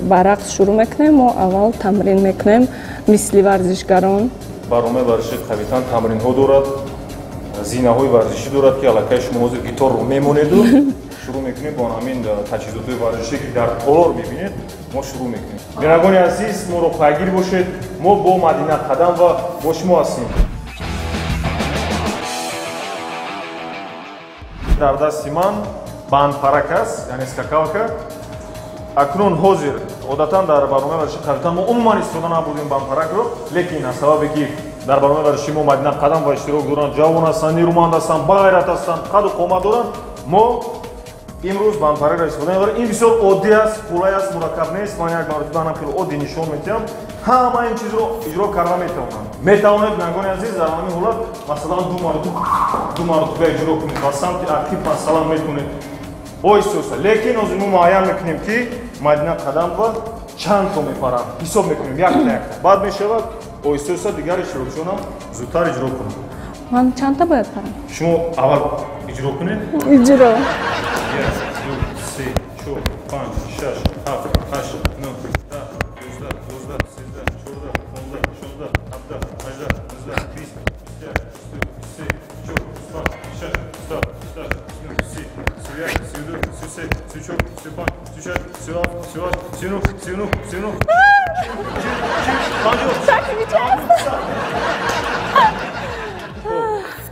ба рақс шурӯъ мекунем, мо аввал тамрин мекунем мисли варзишгарон. Барномаи варзиши қавитан тамринҳо дорад, зинаҳои варзишӣ дорад, ки аллакай шумо ҳозир гиторро мемонеду шурӯъ мекунем бо ҳамин таҷҳизотҳои варзишӣ, ки дар толор мебинед, мо шурӯъ мекунем. Бинандагони азиз, моро пайгир бошед, мо бо Мадина Қадамова бо шумо ҳастем. Дар дасти ман бандпарак аст, яъне скакалка. Акнун ҳозир одатан дар барномаи варзиши қавитан мо умуман истифода набурдем бандпаракро, лекин аз сабабе ки дар барномаи варзиши мо Мадина Қадамова иштирок доранд, ҷавон ҳастанд, нерӯманд ҳастанд, бағайрат ҳастанд, қаду қомат доранд, мо имрӯз бандпаракро истифода мебарем. Ин бисёр оддӣ аст, қулай аст, мураккаб нест. Ман як маротиба ҳам хеле оддӣ нишон медиҳам. Ҳама ин чизро иҷро карда метавонанд. Метавонед, бинандагони азиз, дар ҳамин ҳолат масалан ду маротиба иҷро кунед, ба самти ақиб масалан метавонед оҳиста оҳиста. Лекин ҳозир мо муайян мекунем, ки Мадина Қадамова чанд то мепарад. Ҳисоб мекунем якта якта. Баъд мешавад оҳиста оҳиста дигар иштирокчиёнам зудтар иҷро кунанд. Ман чандта бояд парам? Шумо аввал иҷро кунед. Иҷро. Як, ду, се, чор, панҷ, шаш, ҳафт, ҳашт, нӯҳ, даҳ, ёздаҳ, дувоздаҳ, сездаҳ, чордаҳ, понздаҳ, шонздаҳ, ҳабдаҳ, ҳаждаҳ, нуздаҳ, бист, бисту як, бисту ду, бисту се, бисту чор, бисту панҷ, бисту шаш, бисту ҳафт, бисту ҳашт, бисту нӯҳ, си, сию як, сию ду, сию се, сию чор, сию панҷ, сию шаш, сию ҳафт, сию ҳашт, сию нӯҳ, сию нӯҳ, сию нӯҳ, чил, чил, панҷоҳ.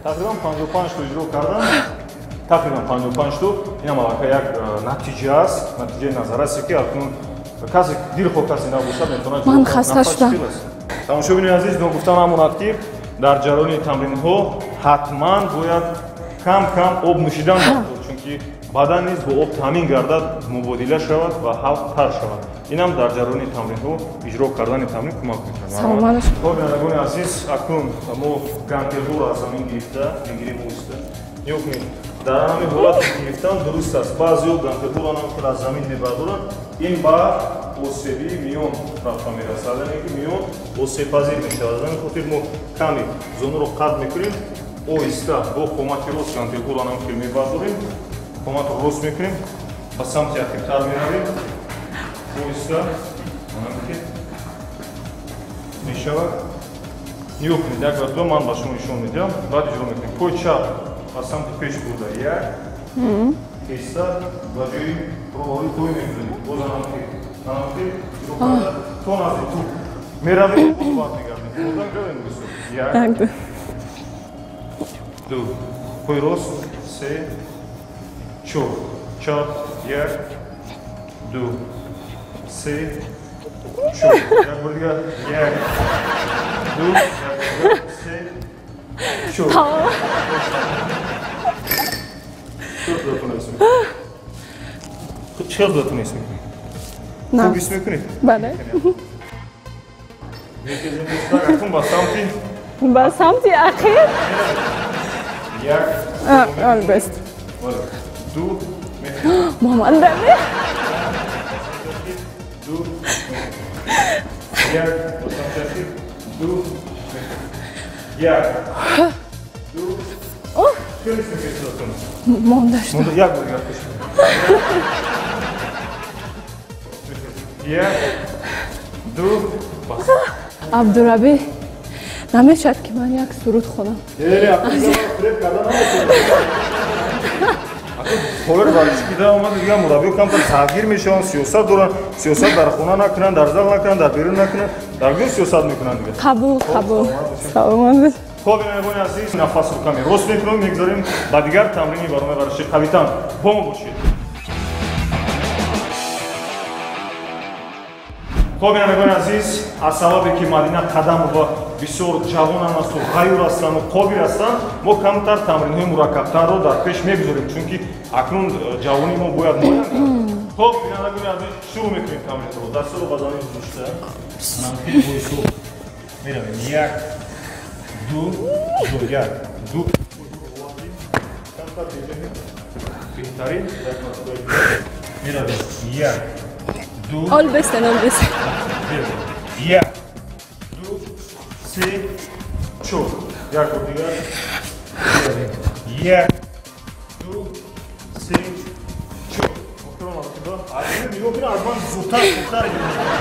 Тақрибан 55 то иҷро кардам. Тақрибан 55 то. Инам аллакай як натиҷа аст, натиҷаи назаррасе, ки акнун касе дилхоҳ касе набошад метавонад. Ман хаста шудам. Тамошобинони азиз, ногуфта намонад, ки дар ҷараёни тамринҳо ҳатман бояд кам кам об нӯшидан, чунки бадан низ бо об таъмин гардад, мубодила шавад ва ҳалқ тар шавад. Инам дар ҷараёни тамринҳо иҷро кардани тамрин кӯмак мекунад. Саломат. Хоб, бинандагони азиз, акнун мо гантелҳоро аз замин гирифта мегирем оҳиста. Нигоҳ кунед, дар ҳамин ҳолат гирифтан дуруст аст. Баъзеҳо гантелҳоро ҳам аз замин мебардоранд, ин ба осебии миён рафта мерасад, яъне ки миён осебпазир мешавад. Аз ҳамин хотир мо каме зонуро қат мекунем, оҳиста бо қомати рост гантелҳоро ҳам хел мебардорем, қоматро рост мекунем, ба самти ақибтар меравем, оҳиста ки мешавад. Нигоҳ кунед, як маротиба ман ба шумо нишон медиҳам, баъд иҷро мекунем. Пои чап ба самти пеш бурда, як хеста ба ҷои роҳи пой мегузорем, боз анамки иҷро карда то назди туп меравем, боз бармегардем. Хурда меравем, як, ду, пои рост, се, чор, чап, як, ду, се, чор, як бор дигар, як, ду, як бор дигар, се, чор. Чӣ худатон ҳис мекунед? Хуб ҳис мекунед? Бале. Акнун ба самти ба самти ақиб. Як, бест. Ду, Мамандаме. Ду, як, ба самти ақиб, ду, як, ду. Хеле ҳис мекунед худатон? Монда шудам. Монда, як бор дигар пеш. Як, ду, бас. Абдурабӣ, намешавад, ки ман як суруд хонам? Фиреб карда наметавонам. Холари варзишӣ ки омад, дигар мураббиё камтар сахтгир мешаванд, сиёсат доранд, сиёсат дар хона накунанд, дар зал накунанд, дар берун накунанд, дар куҷо сиёсат мекунанд дигар? Қабул, қабул. Саломат бошед. Хоб, бинандагони азиз, нафасро каме рост мекунем, мегузарем ба дигар тамрини барномаи варзиши қавитан. Бо мо бошед. Хоб, бинандагони азиз, аз сабабе ки Мадина Қадамова бисёр ҷавонам асту ғаюр ҳастанду қобир ҳастанд, мо камтар тамринҳои мураккабтарро дар пеш мегузорем, чунки акнун ҷавонии мо бояд муайян гардад. Хоб, бинандагони азиз, шурӯъ мекунем тамринро. Дастҳоро ба замин гузошта хеле боҳисоб меравем. Як, ду, ду, як, ду, камтар беҳтарин меравем. Як, ду, Ол бестен, ол бестен. Як, ду, се, чор. Як бор дигар. Як, ду, се, чор. Охирон маротиба. Нигоҳ кунед, аз ман зудтар хубтар иҷро мекунам.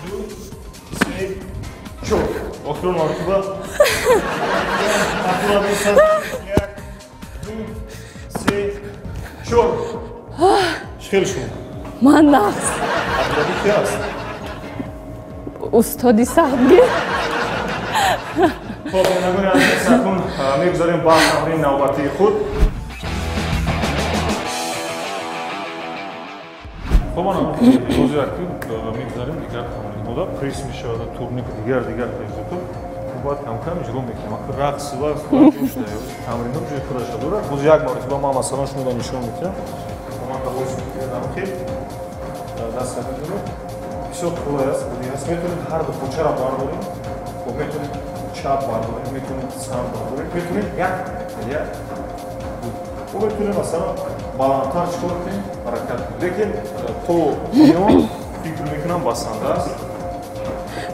1, 2, 3, 4. Охирон маротиба. Абдурабби сар. 1, 2, 3, 4. Чӣ хел шуд? Ман нағз. Абдурабби ки аст? Устоди сахтгир. Хоб, бинандагони азиз, акнун мегузарем ба тамрини навбатии худ. Хоб, ана ҳозир акнун мегузарем дигар тамринҳода. Пресс мешавад, турник, дигар таҷҳизотҳо. Бояд кам-кам иҷро мекунем. Акнун рақс ва тамринҳо ҷои худаша дорад. Боз як маротиба ман масалан шуморо нишон медиҳам. Команда боз мекунад хел даст мезанад. Бисёр қулай аст, оддӣ аст. Метавонед ҳар ду почаро бардоред, хоб, метавонед чап бардоред, метавонед самт бардоред, метавонед як, як, ду. Мо метавонем масалан баландтар чикор кунем, ҳаракат кунем. Лекин то миён фикр мекунам басанда аст.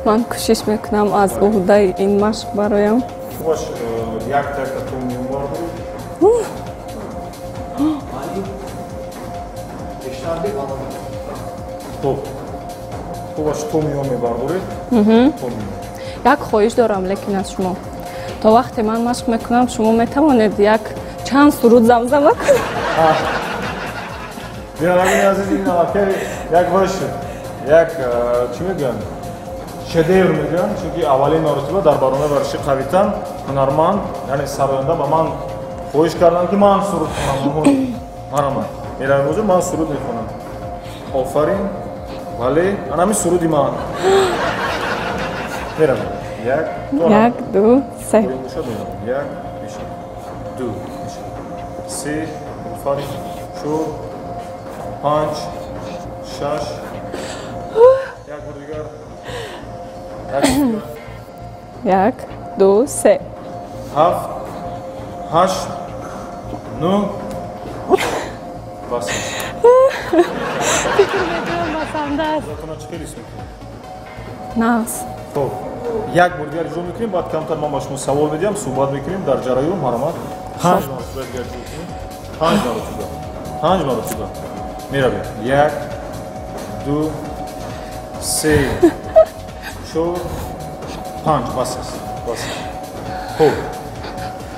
Ман кӯшиш мекунам аз уҳдаи ин машқ бароям. Хубаш, якта якта то миён бардоред. Хоб, хубаш, то миён мебардоред. То миён. Як хоҳиш дорам, лекин аз шумо. То вақте ман машқ мекунам, шумо метавонед як чанд суруд замзама кунед? Бинандагони азиз, ин аллакай як вай шуд. Як чӣ мегӯянд? Шедевр мегӯянд, чунки аввалин маротиба дар барномаи варзиши Қавитан ҳунарманд, яъне сароянда ба ман хоҳиш карданд, ки ман суруд хонам. Марҳамат. Меравем ҳозир, ман суруд мехонам. Офарин. Бале, ана ҳамин суруди ман. Меравем. 1, 2, 1, 2, 3. 1, 2, 3, офарин, 4, 5, 6. Як бор дигар. 1, 2, 3. 7, 8, 9. Бас. Фикр мекунам басанда аст. Худатона чӣ хел ҳис мекунед? Нағз. Хоб, як бор дигар иҷро мекунем, баъд камтар ман ба шумо савол медиҳам, суҳбат мекунем дар ҷараён. Марҳамат. 5 маротиба дигар иҷро кунем. 5 маротиба. 5 маротиба. Меравем. 1, 2, 3, 4, 5. Бас аст. Бас аст. Хоб,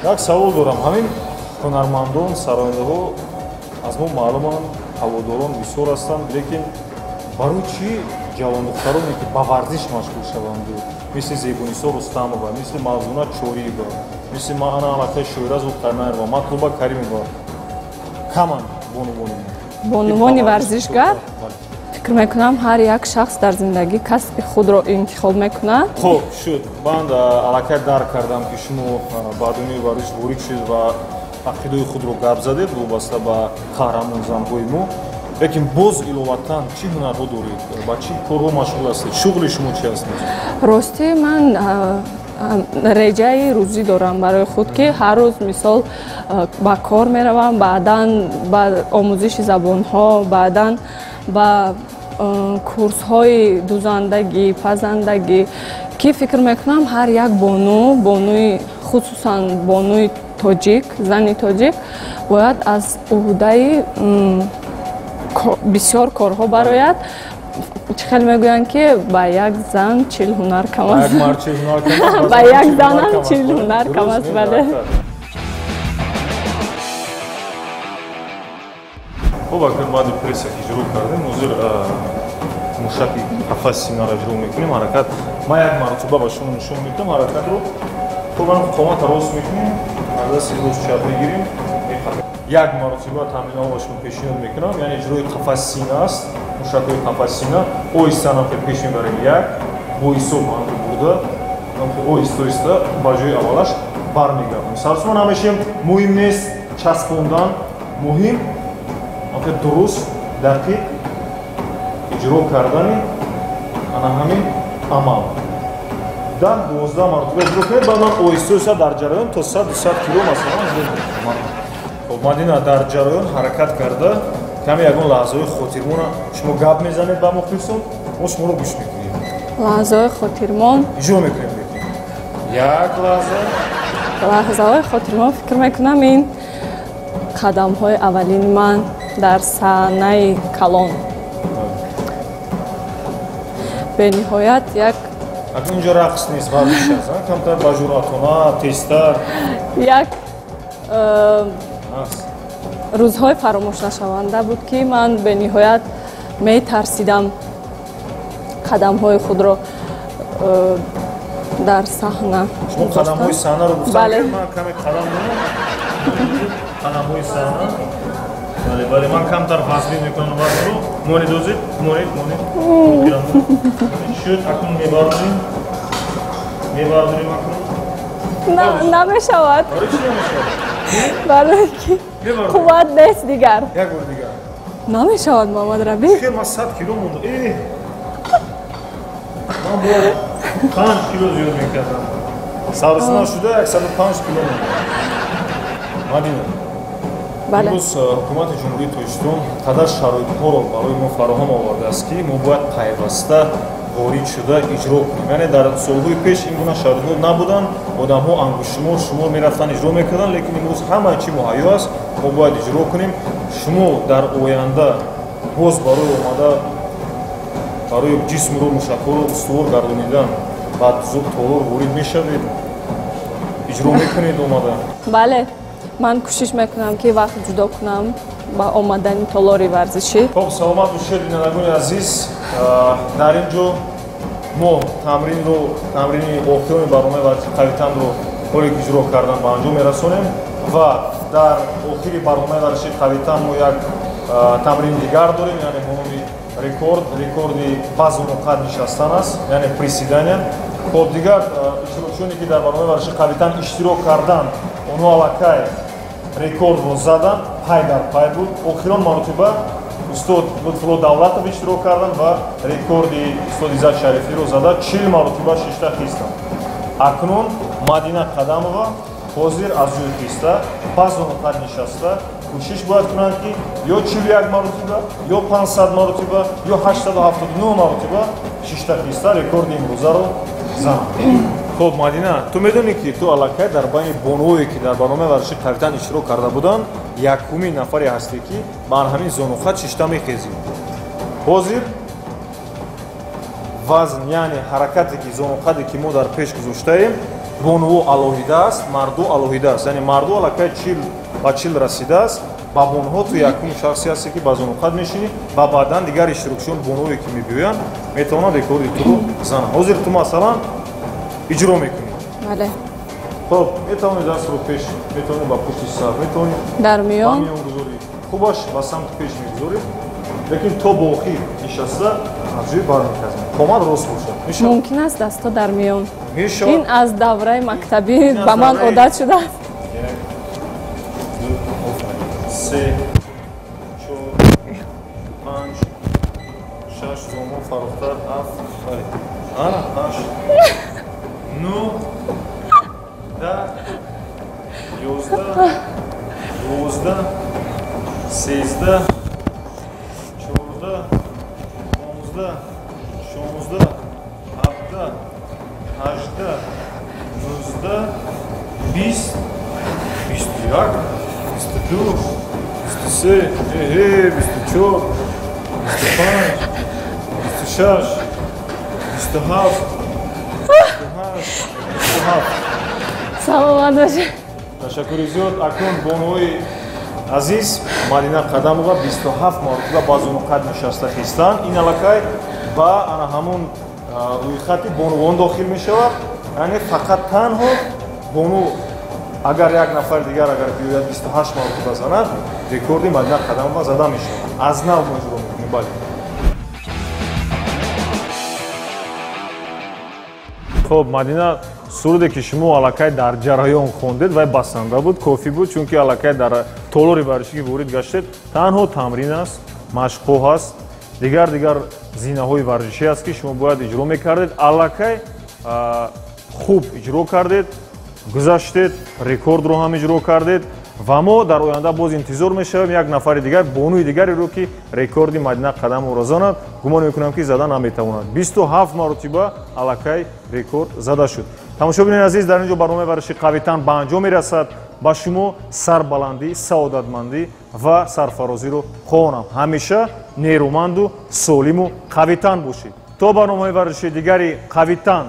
як савол дорам. Ҳамин ҳунармандон, сарояндаҳо аз мо маълуманд, ҳаводорон бисёр ҳастанд, лекин барои чӣ ҷавондухтароне, ки ба варзиш машғул шаванду, мисли Зебунисо Рустамова, мисли Мавзуна Чориева, мисли ана аллакай Шоира Зулқарнаева, Матлуба Каримова, каманд бонувони мо? Бонувони варзишгар? Фикр мекунам, ҳар як шахс дар зиндагӣ касби худро интихоб мекунад. Хоб, шуд. Ман аллакай дарк кардам, ки шумо ба дунёи варзиш ворид шудед ва ақидаи худро гап задед вобаста ба қаҳрамон занҳои мо. Лекин боз иловатан чӣ ҳунарҳо доред? Ба чӣ корҳо машғул ҳастед? Шуғли шумо чи аст? Ростӣ, ман реҷаи рӯзӣ дорам барои худ, ки ҳар рӯз мисол ба кор меравам, баъдан ба омӯзиши забонҳо, баъдан ба курсҳои дузандагӣ, пазандагӣ, ки фикр мекунам ҳар як бону, бонуи хусусан бонуи тоҷик, зани тоҷик бояд аз уҳдаи бисёр корҳо барояд. Чӣ хел мегӯянд, ки ба як зан 40 ҳунар кам аст. Ба як занам 40 ҳунар кам аст, бале. Хуб, акнун баъди пресса ки иҷро кардем, ҳозир мушаки қафаси синаро иҷро мекунем. Ҳаракат ман як маротиба ба шумо нишон медиҳам ҳаракатро. Хуб, ан қоматро рост мекунем, аз дасти рост чап мегирем. Як маротиба тамринҳо ба шумо пешниҳод мекунам, яъне иҷрои қафаси сина аст, мушакҳои қафаси сина. Оҳиста намхел пеш мебарем, як бо ҳисоб ҳамхел бурда, оҳиста оҳиста ба ҷои аввалаш бармегардем. Сарсума намешем, муҳим нест часпондан, муҳим ҳамхел дуруст, дақиқ иҷро кардани ана ҳамин амал. 10-12 маротиба иҷро кунед, баъд ман оҳиста оҳиста дар ҷараён то 100-200 кило масалан иҷро мекунам. Хоб, Мадина, дар ҷараён ҳаракат карда каме ягон лаҳзаҳои хотирмона шумо гап мезанед ба мухлисон, мо шуморо гӯш мекунем. Лаҳзаҳои хотирмон иҷро мекунем. Як лаҳза. Лаҳзаҳои хотирмон, фикр мекунам, ин қадамҳои аввалини ман Дар саҳнаи калон. Бениҳоят як Акнун инҷо рақс нест, варзиш аст, камтар ба ҷуръатона, тезтар. Як рӯзҳои фаромӯшнашаванда буд, ки ман бениҳоят метарсидам қадамҳои худро дар саҳна. Шумо қадамҳои саҳнаро гуфтам, ман каме қадам дорам. Қадамҳои саҳна. Бале, бале, ман камтар вазн мекунам вазнро. Монед озид, монед, монед. Шуд, акнун мебардорем. Мебардорем акнун. Намешавад. Барои чӣ намешавад? Барои ки қувват нест дигар. Як бор дигар. Намешавад, Муҳаммад Рабӣ. Хел ман 100 кило мондам. Э! Ман бояд 5 кило зиёд мекардам. Сарусма шуда 105 кило мондам. Мадина. Имрӯз ҳукумати Ҷумҳурии Тоҷикистон қадар шароитҳоро барои мо фароҳам овардааст, ки мо бояд пайваста ворид шуда иҷро кунем. Яъне дар солҳои пеш ин гуна шароитҳо набуданд, одамҳо ангуштшумор шумор мерафтанд, иҷро мекарданд, лекин имрӯз ҳама чи муҳайё аст, мо бояд иҷро кунем. Шумо дар оянда боз барои омада барои ҷисмро, мушакҳоро устувор гардонидан ба толор ворид мешавед, иҷро мекунед омада? Бале, ман кӯшиш мекунам, ки вақт ҷудо кунам ба омадани толори варзишӣ. Хоб, саломат бошед, бинандагони азиз. Дар ин ҷо мо тамринро, тамрини охирони барномаи варзиши қавитанро ҳоле ки иҷро кардан ба анҷом мерасонем ва дар охири барномаи варзиши қавитан мо як тамрини дигар дорем, яъне бо номи рекорд, рекорди вазну қад нишастан аст, яъне приседания. Хоб, дигар иштирокчиёне ки дар барномаи варзиши қавитан иштирок карданд, онҳо аллакай рекордро заданд, пай дар пай буд. Охирон маротиба устод Лутфулло Давлатов иштирок карданд ва рекорди устод Иззат Шарифиро зада 40 маротиба шишта хистанд. Акнун Мадина Қадамова ҳозир аз ҷои хиста, вазну қад нишаста, кӯшиш бояд кунанд, ки ё 41 маротиба, ё 500 маротиба, ё 879 маротиба шишта хиста рекорди имрӯзаро зананд. Хоб, Мадина, ту медонӣ, ки ту аллакай дар байни бонуое, ки дар барномаи варзиши қавитан иштирок карда буданд, якумин нафаре ҳастӣ, ки бар ҳамин зонухат шишта мехезӣ. Ҳозир вазн, яъне ҳаракате ки зонуқаде ки мо дар пеш гузоштаем, бонуо алоҳида аст, марду алоҳида аст. Яъне марду аллакай 40 ба 40 расидааст, ба бонуҳо ту якум шахсе ҳастӣ, ки ба зонуқат мешинӣ ва баъдан дигар иштирокчиён бонуое, ки мебиёянд, метавонанд рекорди туро зананд. Ҳозир ту масалан иҷро мекунӣ. Бале. Хоб, метавонӣ дастро пеш, метавонӣ ба пушти сар, метавонӣ дар миён. Ба миён гузорӣ. Хубаш ба самти пеш мегузорӣ, лекин то бо охир нишаста аз ҷои бармехезем. Қомат рост бошад. Мешавад? Мумкин аст дастҳо дар миён. Мешавад. Ин аз давраи мактабӣ ба ман одат шудааст. Як, ду, се, чор, панҷ, шаш, зомо фарохтар, ҳафт, бале. Ана, ҳашт, 9, 10, 11, 12, 13, 14, 15, 16, 17, 18, 19, 20, 21, 22, 23, 24, 25, 26, 27, 28, 27. Саломат бошед. Ташаккури зиёд. Акнун бонуои азиз, Мадина Қадамова 27 маротиба ба зонуқад нишаста хистанд. Ин аллакай ба ана ҳамун рӯйхати бонувон дохил мешавад. Яъне фақат танҳо бону, агар як нафари дигар агар биёяд 28 маротиба занад, рекорди Мадина Қадамова зада мешавад. Аз нав мо иҷро мекунем. Бале. Хоб, Мадина, суруде ки шумо аллакай дар ҷараён хондед, вай басанда буд, кофӣ буд, чунки аллакай дар толори варзишӣ ки ворид гаштед, танҳо тамрин аст, машқҳо ҳаст, дигар зинаҳои варзишӣ аст, ки шумо бояд иҷро мекардед. Аллакай хуб иҷро кардед, гузаштед, рекордро ҳам иҷро кардед ва мо дар оянда боз интизор мешавем як нафари дигар, бонуи дигареро, ки рекорди Мадина Қадамовро занад. Гумон мекунам, ки зада наметавонад. 27 маротиба аллакай рекорд зада шуд. Тамошобинони азиз, дар ин ҷо барномаи варзиши қавитан ба анҷом мерасад. Ба шумо сарбаландӣ, саодатмандӣ ва сарфарозиро хоҳонам. Ҳамеша нерӯманду солиму қавитан бошед. То барномаҳои варзишии дигари қавитан.